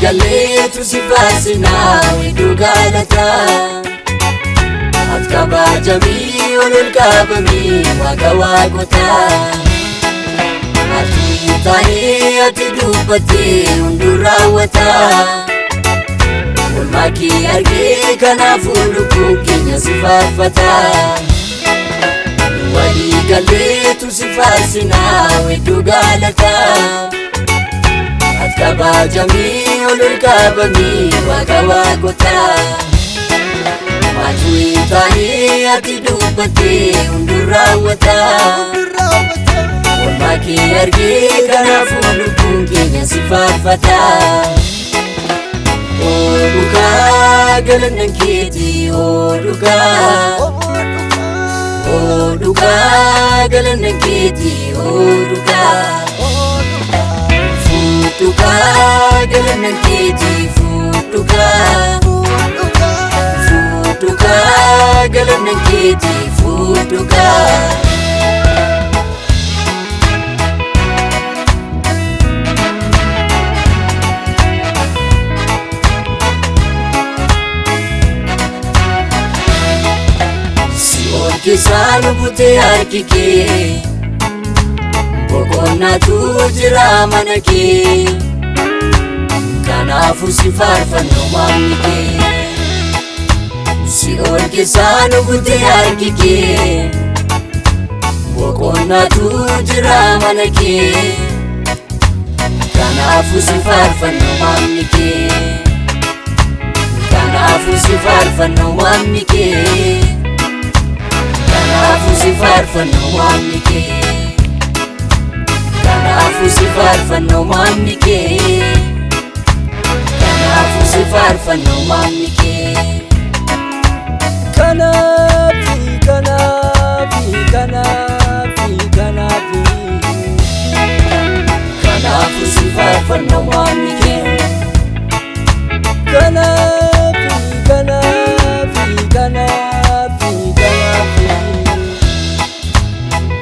Galeetu si faarsinaa weedduu galataa. Ati kabajamii ol ol qabamii waaqa waaqotaa. Ati taa'ee ati dubbattee hunduu raawwataa. Oolmaa kee argee kanaafuu lubbuun keenya si faarfataa. Walii galeetu si faarsinaa weedduu galataa. Ati kabajamii ol ol qabamii waaqa waaqotaa. Ati taa'ee ati dubbattee hunduu raawwataa. Oolmaa kee argee kanaafuu lubbuun keenya si faarfataa. Oo dhugaa galannan keetii oo dhugaa. Oo dhugaa galannan keetii oo dhugaa. Fuudhugaa galannan keetii fuudhugaa. Fuudhugaa galannan keetii fuudhugaa. Si'ool keessaa nu butee harki kee. Boqonnaatu jira mana kee. Kanaafuu si faarfanna maamni kee. Si'ool keessaa nu butee harki kee. Boqonnaatu jira mana kee. Kanaafuu si faarfanna maamni kee. Kanaafuu si faarfanna maamni kee. Kanaafuu si faarfanna maamni kee. Kanaafuu si faarfanna maamni kee. Kanaafuu si faarfanna maamni kee. Kanaafi kanaafi kanaafi kanaafi. Kanaafuu si faarfanna maamni kee. Kanaafi kanaafi kanaafi kanaafi.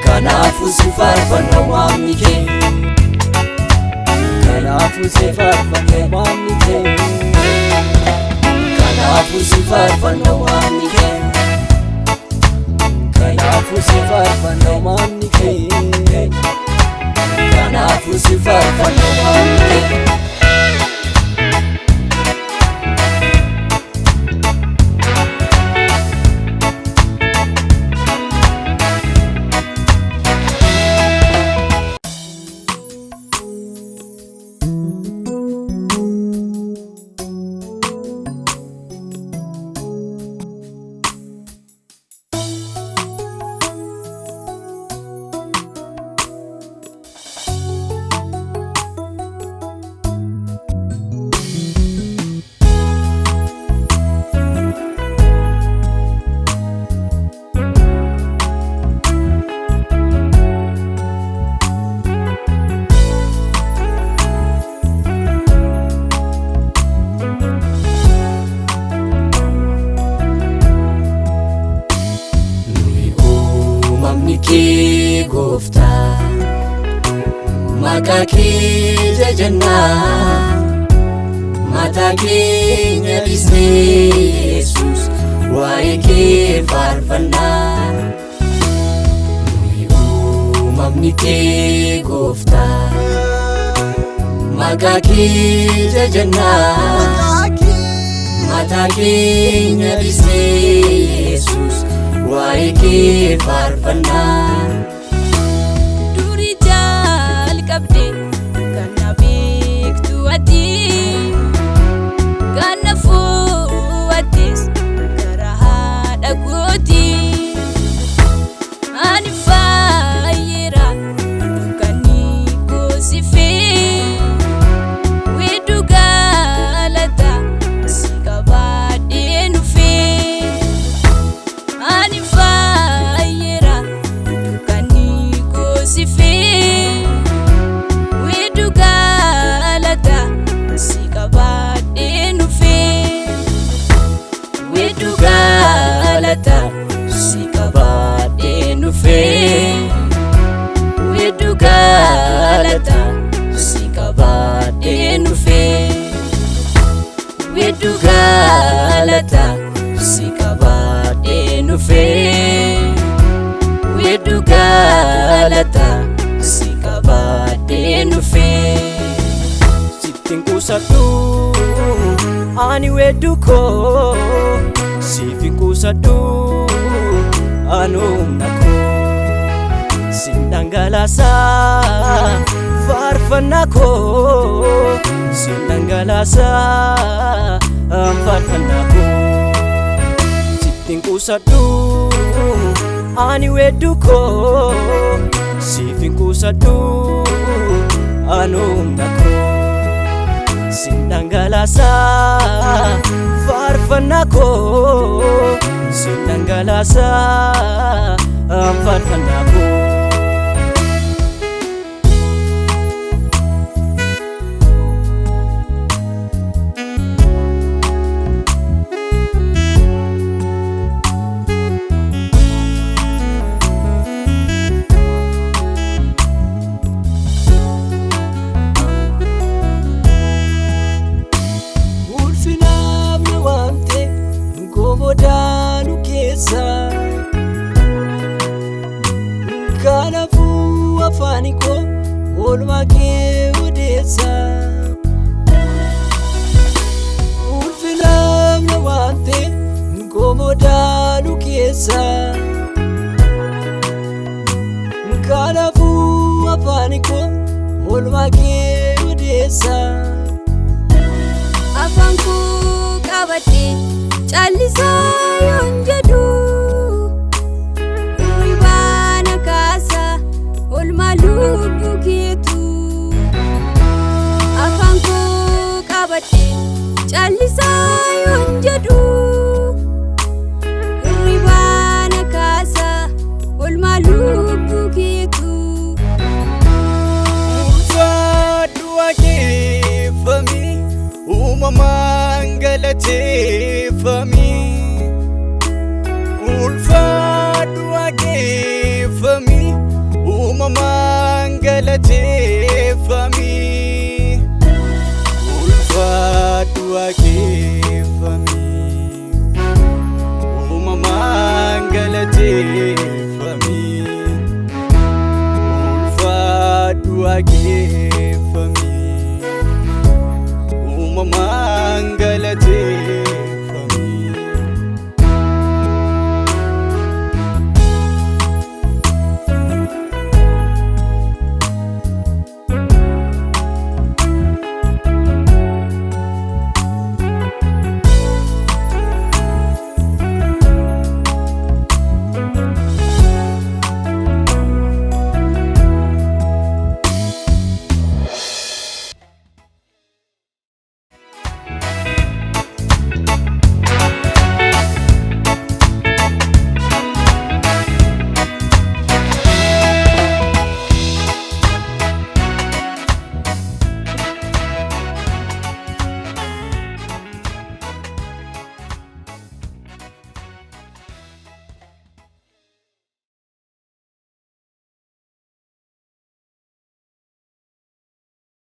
Kanaafuu si faarfanna maamni kee. Kanaafuu si faarfanna maamni kee. Kanaafuu si faarfanna maamni kee. Kanaafuu si faarfanna maamni kee. Kanaafuu si faarfanna maamni kee. Nuyi uumamni kee gooftaa maqaa kee jajannaa mataa keenya dhiisnee Yesuus waa'ee kee faarfannaa. Nuyi uumamni kee gooftaa maqaa kee jajannaa mataa keenya dhiisnee Yesuus waa'ee kee faarfannaa. Durii jalqabdee Galata si qabaadheen dhufee. Sittiin quusadhu ani weedduu koo, siif hin quusadhu ani humna koo. Sin dhangalaasa faarfannaa koo, sin dhangalaasa faarfannaa koo. Sittiin quusadhu ani weedduu koo, siif hin quusadhu ani humna koo. Sin dhangalaasa faarfannaa koo, sin dhangalaasa faarfannaa koo. Ulfinaaf na waamte gobodaanu keessa, kanaafuu afaan koo oolmaa kee odeessa. Ulfinaaf na waamte gobodaanu keessa, kanaafuu afaan koo oolmaa kee odeessa. Afaan koo qabadhee callisaa yoon jedhu, hirribaa na kaasa oolmaa lubbuu keetu. Afaan koo qabadhee callisaa yoon jedhu, hirribaa na kaasa oolmaa lubbuu keetu. Ulfaadhu waaqeffami, uumamaan galateeffami. Ulfaadhu waaqeffami, uumamaan galateeffami. Ulfaadhu waaqeffami, uumamaan galateeffami. Ulfaadhu waaqeffami, uumamaan.